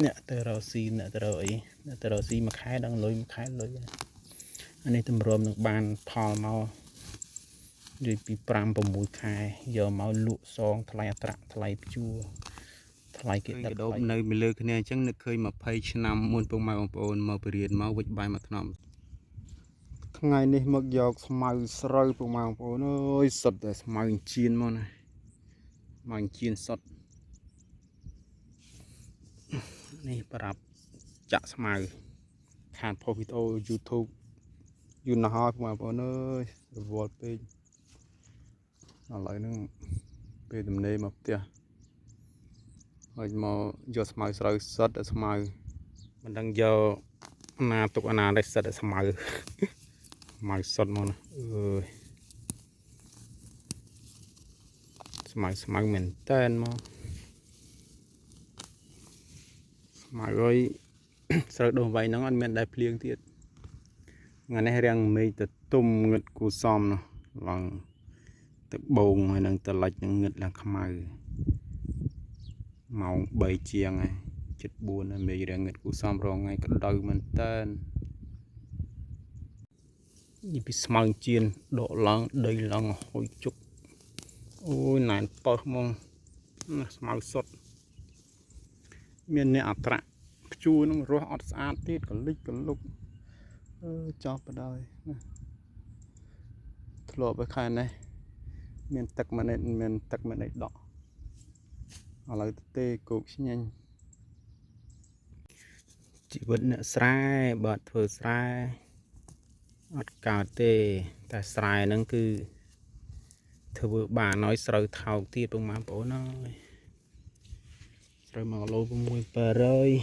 អ្នកទៅរកស៊ីអ្នកទៅរកអីអ្នកទៅរកស៊ីមួយខែដល់លុយមួយខែលុយអានេះតម្រាំនឹងបានផលមកនិយាយពី5 6ខែយកមកលក់សងថ្លៃអត្រាថ្លៃព្យួរថ្លៃគេដឹក កដោបនៅពីលើគ្នាអញ្ចឹងនឹកឃើញ20ឆ្នាំមុនពុកម៉ែបងប្អូនមកពីរៀនមកវិចបាយមកថ្នមថ្ងៃនេះមកយកស្មៅស្រូវពុកម៉ែបងប្អូនអើយសុទ្ធតែស្មៅជៀនមកណាស្មៅជៀនសុទ្ធនេះប្រាប់ចាក់ស្មៅខានផុសវីដេអូ YouTube យូរណាស់ហើយពុកម៉ែបងប្អូនអើយរវល់ពេកឥឡូវហ្នឹងពេលទំនេរមកផ្ទះហើយមកយកស្មៅស្រូវសុទ្ធតែស្មៅមិនដឹងយកណាទុកអាណាដែរសុទ្ធតែស្មៅស្មៅសុទ្ធមកណាអើយស្មៅស្មៅមែនតែនមកស្មៅអើយស្រូវដុះវៃហ្នឹងអត់មានដែរភ្លៀងទៀតថ្ងៃនេះរាំងមេឃទៅទុំងឹតគូសំនោះឡើងទៅបងហើយនឹងតលិចនឹងងឹតឡើងខ្មៅម៉ោង3ជាងហើយជិត4ហើយមេឃរាំងងឹតគូសំរងថ្ងៃក្តៅមែនតើនេះពីស្មៅជៀនដកឡើងដីឡើងហុយជុកអូយណែនប៉ើសហ្មងណាស្មៅសុទ្ធមានអ្នកអត្រាព្យួរនឹងរស់អត់ស្អាតទៀតកលិចកលុកអឺចោះបដ ாய் ណាធ្លាប់ไปខែនេះមានទឹកម្នាក់មានទឹកម្នាក់ដកឥឡូវទេគោកឆ្ញាញ់ជីវិតអ្នកស្រែបើធ្វើស្រែអត់កើតទេតែស្រែហ្នឹងគឺធ្វើបានឲ្យស្រូវថោកទៀតពុកម៉ែបងប្អូនអើយស្រូវ1គីឡូ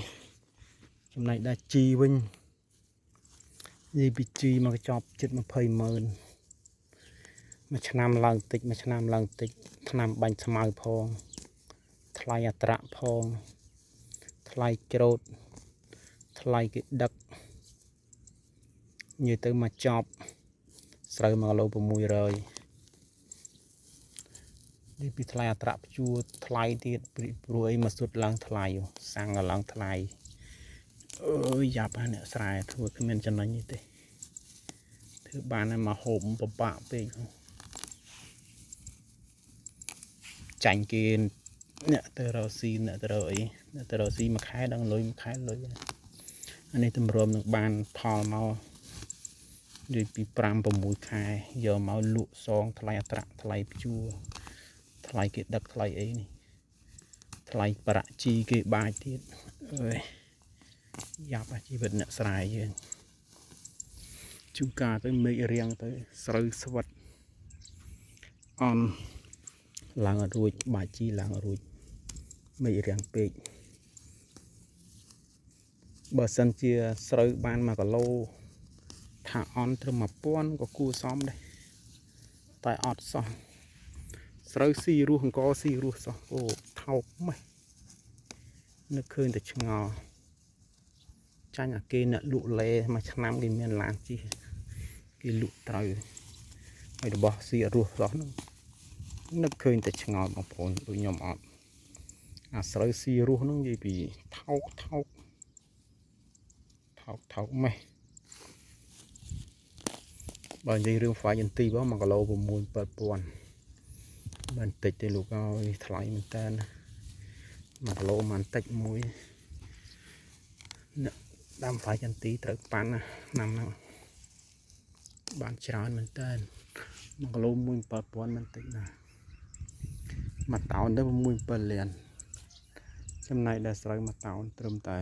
6700ចំណែកដាក់ជីវិញនិយាយពីជីមកកញ្ចប់ជិត20ម៉ឺនមួយឆ្នាំឡើងតិចមួយឆ្នាំឡើងតិចថ្នាំបាញ់ស្មៅផងថ្លៃអត្រាផងថ្លៃច្រូតថ្លៃគេដឹកនិយាយទៅមកចប់ស្រូវ1គីឡូ600នេះពីថ្លៃអត្រាព្យួរថ្លៃទៀតព្រោះអីមកសុទ្ធឡើងថ្លៃសាំងក៏ឡើងថ្លៃអើយយ៉ាប់ហ្នឹងអ្នកស្រែធ្វើគ្មានចំណេញទេធ្វើបានតែមកហូបពិបាកពេកចាញ់គេអ្នកទៅរកស៊ីអ្នកទៅរកអីអ្នកទៅរកស៊ីមួយខែដល់លុយមួយខែលុយអានេះតម្រាំនឹងបានផលមកនិយាយពី5 6ខែយកមកលក់សងថ្លៃអត្រាថ្លៃព្យួរថ្លៃគេដឹកថ្លៃអីនេះថ្លៃប្រាក់ជីគេបាចទៀតអើយយ៉ាប់ជីវិតអ្នកស្រែយើងជួនកាលទៅមេឃរាំងទៅស្រូវស្វិតអន់ឡើងអត់រួចបាចជីឡើងអត់រួចមេឃរាំងពេកបើសិនជាស្រូវបាន1គីឡូថាអន់ត្រឹម1000ក៏គួរសមដែរតែអត់សោះស្រូវស៊ីរស់អង្គស៊ីរស់សោះអូថោកម៉េះនឹកឃើញតែឆ្ងល់ចាញ់អាគេអ្នកលក់លេមួយឆ្នាំគេមានឡានជិះគេលក់ត្រូវហើយរបស់ស៊ីអត់រស់សោះហ្នឹងនឹកឃើញតែឆ្ងល់បងប្អូនដូចខ្ញុំអត់អាស្រូវស៊ីរស់ហ្នឹងនិយាយពីថោកថោកថោកថោកម៉េះបើនិយាយរឿងហ្វាយឥន្ទីបង1គីឡូ6 7000មិនតិចទេលោកអើយថ្លៃមែនតើ1គីឡូមិនតិចមួយអ្នកដាំហ្វាយចន្ទីត្រូវប៉ាន់ណាឆ្នាំហ្នឹងបានច្រើនមែនតើ1គីឡូ1 7000មិនតិចណាមួយតោនទៅ6 7លានចំណែកដែលស្រូវមួយតោនត្រឹមតែ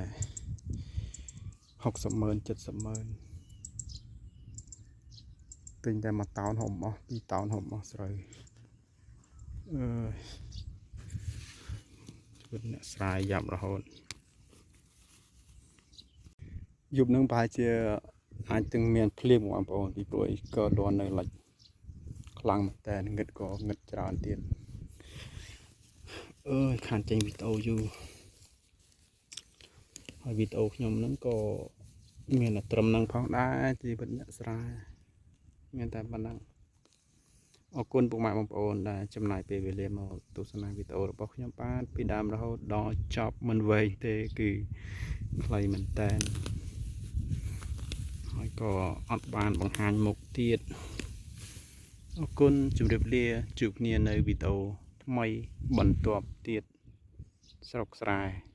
60ម៉ឺន70ម៉ឺនទិញតែមួយតោនហុំអស់2តោនហុំអស់ស្រូវអឺជីវិតអ្នកស្រែយ៉ាប់រហូតយប់នឹងប្រហែលជាអាចទាំងមានភ្លៀងបងប្អូនពីព្រោះអីក៏លន់នៅលិចខ្លាំងមែនតើងឹតក៏ងឹតច្រើនទៀតអើយខានចេញវីដេអូយូរហើយវីដេអូខ្ញុំហ្នឹងក៏មានតែត្រឹមហ្នឹងផងដែរជីវិតអ្នកស្រែមានតែប៉ុណ្ណឹង អរគុណពុកម៉ែបងប្អូនដែលចំណាយពេលវេលាមកទស្សនាវីដេអូរបស់ខ្ញុំបាទពីដើមរហូតដល់ចប់មិនវែងទេគឺខ្លីមែនតែនហើយក៏អត់បានបង្ហាញមុខទៀតអរគុណជម្រាបលាជួបគ្នានៅវីដេអូថ្មីបន្ទាប់ទៀតស្រុកស្រែ។